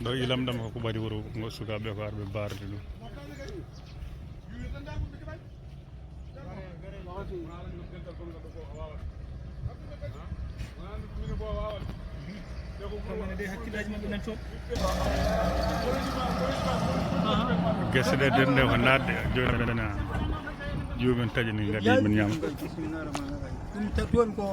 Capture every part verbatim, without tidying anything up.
Ɗo ilam ɗam ko ɓadi wuro ngo sukaaɓe ko arɓe barde ɗum. Gese ɗe denɗe ko naatde, jooni men juumen taƴani ngadi men ñaama. Ɗum ta-, ɗum ko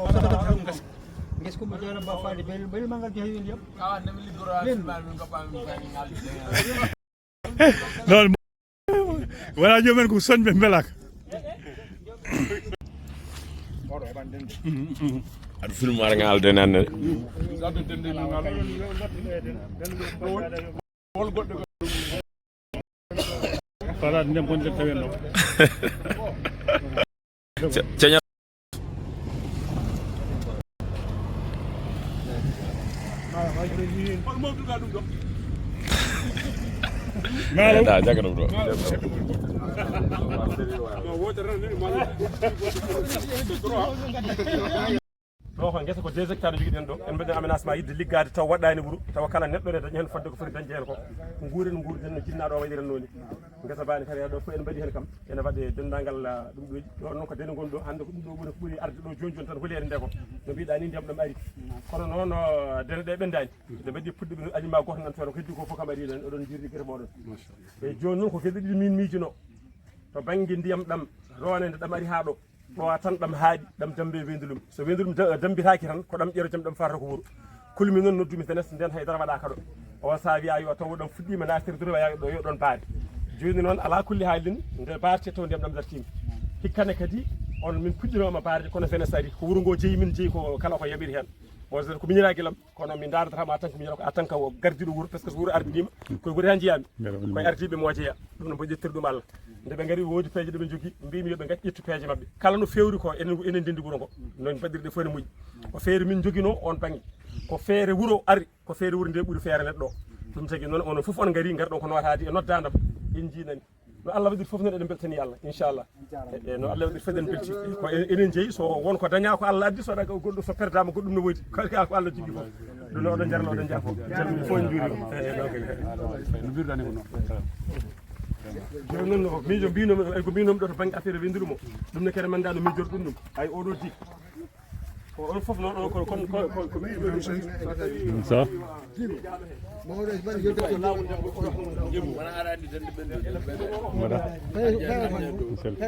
Nges ko mo jaara ba faade bel, bel mangal jahi wel yam. Awa, nem ligoro a filma min ko ɓami fani ngal. Non, wala jomen ko soñɓe mbelaka. Aɗa film ara ngal de nanne. Fala ndem kon tawen ɗo. Ceñal. Maalo. Da jaga ɗum ɗo. Ɗo ko ngesa ko deux hectares jogiɗen ɗo. En mbaɗi aménagement yidde liggaade taw waɗɗani wuro, tawa kala neɗɗo ne dañi heen fodde ko foti dañde heen ko. Ko nguuren, nguurden no jinnaaɗo o waɗiren nooni. Ngesa baani kadi ɗo fof en mbaɗi heen kam. Ene waɗe denndaangal, ah, ɗum ɗo. Ɗo noon ko dene ngon ɗo. Hannde ko ɗum ɗo woni ko ɓuri arde ɗo jooni jooni tan holeede nde ko. No mbiɗa ni ndiyam ɗam ari. Kono noon, ah, dene ɗe ɓendaani. Nde mbaɗi puɗɗi ɓe alima gooto nan toon ko heddi ko fof kam ari ɗon, oɗon jirri gere mooɗon. E jooni noon ko geɗe ɗiɗi min miijuno. To bannge ndiyam ɗam, roonde nde ɗam ari haa ɗo. Ɗo tan ɗam haaɗi, ɗam dambe wendulum. So wendulum da-, dambitaaki tan, ko ɗam ƴeero jam ɗam farata ko wuro. Kulmi noon noddumi senes, nden haydara waɗaaka ɗo. O sa wiya yo taw ɗam fuɗɗiima naasirde ɗo, yo ɗo, yo ɗon baare. Jooni noon, alaa kulli haalin, nde baarte taw ndiyam ɗam dartiima. Hikkane kadi, on min puɗɗinooma baarde, kono senes ari. Ko wuro ngo jeyi, min jeyi ko kala ko yaɓiri heen. Mo ko miñiraaji lam. Kono mi ndaarata ma tan ko miñira ko a tan ka o gardiiɗo wuro, parce que so wuro ardiniima, koye wuro tan njiyaami. Koye ardiiɓe mo jeeya. Ɗum no mboɗo ƴettiri ɗum Allah. Nde ɓe ngari, woodi peeje ɗe ɓe njogii, mbimi yo ɓe ngar ƴettu peeje maɓɓe. Kala no feewri ko, enen, enen ndenndi wuro ngo. Noon mbaɗirɗe fof ene moƴƴi. Ko feere min njoginoo oon bannge. Ko feere wuro ari, ko feere wuro nde ɓuri feere neɗɗo. Ɗum tagi noon, onon fof on ngari, ngarɗon ko nootaade e noddaandam. En njiinani. No Allah waɗiri fof noon, eɗen mbeltani Allah, inchallah. E, e, no Allah waɗiri fof, eɗen mbelti. Ko e-, enen jeyi, so won ko dañaa ko Allah addi, so waɗa ko goɗɗum, so perdaama goɗɗum no woodi. Kala ko Allah jogii fof. Ɗum noon, oɗon njarno, oɗon njaafo. Calmini fof, en njuuriima. E, e, ɗo kadi. No mbiruɗaa ni ko noon. Jooni noon, no miijo mbinomi, ay ko mbinomi ɗo to bannge affaire winduru mo. Ɗum ne kadi mannda no miijor ɗum ɗum. Ay oɗo di. Ko on fof noon, on ko, kon, ko, ko, ko mi ɗum ɗum. Ça va? Mbaɗa. Inchallah.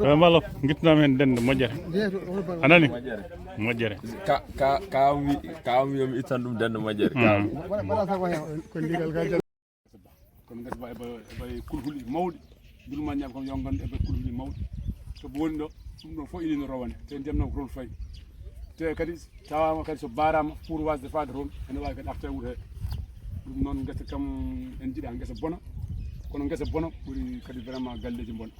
Eh, Malo, ngittanam heen dennde moƴƴere. A nani? Moƴƴere. Ka, ka, ka wi, ka wi yo mi ittan ɗum dennde moƴƴere. Ka wi. Kono ngesa ba e ba, e ba kulhuli mawɗi. Julma ñaaɓe kam yo nganndu e ba kulhuli mawɗi. To bo woni ɗo, ɗum ɗo fof ini no rowane. Te ndiyam noon ko toon fayi. Te kadi tawaama kadi so baaraama pour waasde faade toon, ene waawi kadi arta e wuro he. Ɗum noon ngesa kam en njiɗa ngesa bona. Kono ngesa bona ɓuri kadi vraiment galleeji bona.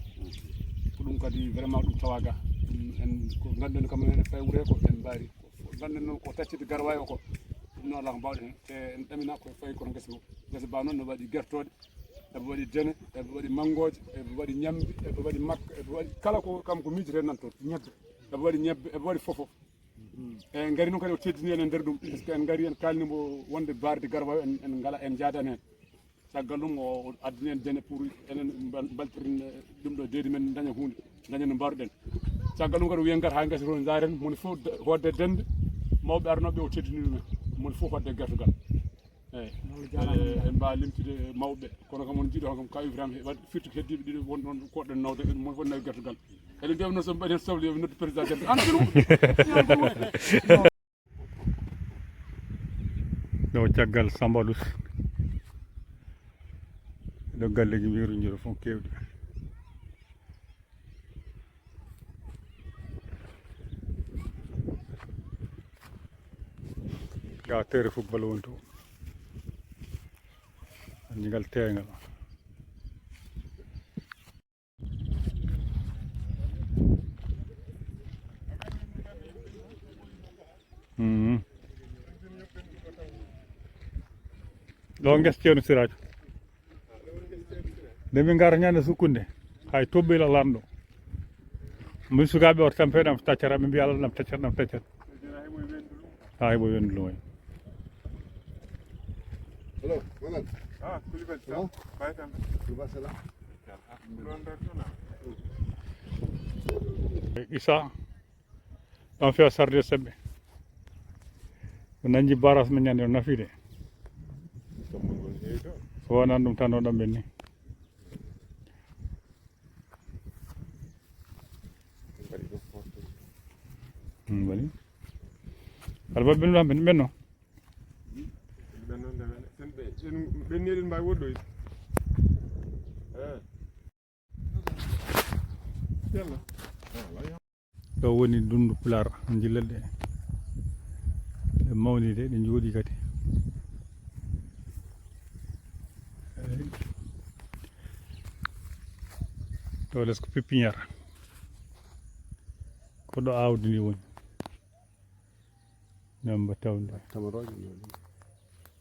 Ko ɗum kadi vraiment ɗum tawa ga. Ɗum en ko ngannduɗen kam ene fayi wuro he ko en mbaari. Ko ngannduɗen noon ko tacciti garwaay o ko. Ɗum noon alaa ko mbaawɗen heen. Te en ɗamina ko fayi kono ngesa o. Ngesa ba noon no waɗi gertooɗe. Eɓe waɗi dene, eɓe waɗi manngooje, eɓe waɗi ñambi, eɓe waɗi makka, eɓe waɗi kala ko kam ko miijete nan toon. Ñebbe. Eɓe waɗi ñebbe, eɓe waɗi fof fof. E ngari noon kadi o teddini en e nder ɗum, parce que en ngari en kaalni mbo wonde baarde garwa en, en ngala, en njaadani heen. Caggal ɗum o, o addani en dene pour enen mbal-, mbaltiren, eh, ɗum ɗo deedi men daña huunde, daña no mbaruɗen. Caggal ɗum kadi o wiyen ngar haa ngesa to njaaren, moni fof de-, hoodde dende, mawɓe arnooɓe o teddini ɗumen, moni fof hoodde gertogal. Eeyi. Noon jaaraama. Eh, en mbaawa limtude mawɓe, kono kam on njiɗo kam, ka Ibrahima, waɗ firti ko heddiiɓe ɗiɗo won ɗoon koɗɗen nawde, mon fof nawi gertogal. Eɗen mbiya noon, so mbaɗi heen soble, yo ɓe noddu président Jammeh. An kadi. Ɗo caggal Samba Lus. Ɗo galleeji mbiru njiro fof keewɗi. Ga tere football woni to. Anndi ngal teeŋal. Mhm. Ɗo nges Ceerno Siraajo. Nde min ngara ñande sukkunde, hay tobbila lanɗo. Min sukaaɓe o tampe ɗam taccara, ɓe mbiya Allah ɗam taccara, ɗam taccara. Ay, bo yondu lumay. Hello, Manan. Ah, Koulibaly, ça va? Baye Tam. Koulibaly, ça va? Alhamdulillah. Issa, ɗon fewa sarde sembe. Ko nanji baras men ñande o nafi de. So wonan ɗum tan o ɗon ɓenni. Hmm, wani. Alba ɓennu ɗam ɓenno. Ɓenno nde ɓenno. Sen ɓe, sen ɓenni eɗen mbawi woɗɗoyde. Eh. Yalla. Ɗo woni dundu Pulaar, on jillal ɗe. Ɗe mawni de, ɗe njooɗi kadi. Eyi. Ɗo les ko pépinière. Ko ɗo awdi ndi woni. Ñaam mbattawdi. Tamarooje, mawɗi.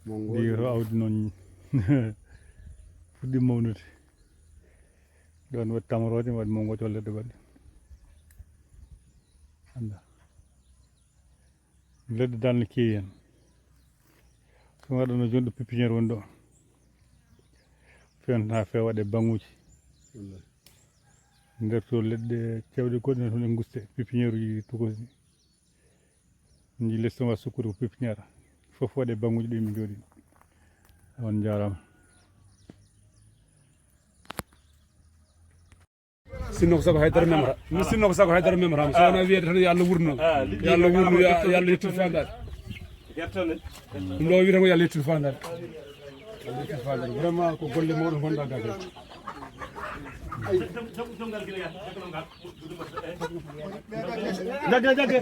Mawngooje. Ndi to awdi noon fuɗɗi mawnude. Ɗon waɗi tamarooje, waɗi mawngooje walla leɗɗe baɗɗe. Annda. Leɗɗe dal ne keewi heen. Ɗum waɗa no jonɗo pépinière woni ɗo. Fewnata fewa waɗe baŋuuji. Wallahi. Nder to leɗɗe cewɗe goɗɗe ne toon e guste, pépinière uji tokosɗi. Ndi lestowa sukkude ko pépinière. Fof waɗe baŋuuji ɗo yimɓe njooɗi. On njaaraama. Sinno ko sago haydara memra. Mi sinno ko sago haydara memra. So wona wiyede tan yo Allah wurno. Yo Allah wurno, yo Allah yettin fandare. Ɗum ɗo wiyata ko yo Allah yettin fandare. Allah yettin fandare. Vraiment ko golle mawɗe ngonɗa gade. Jagge, jagge.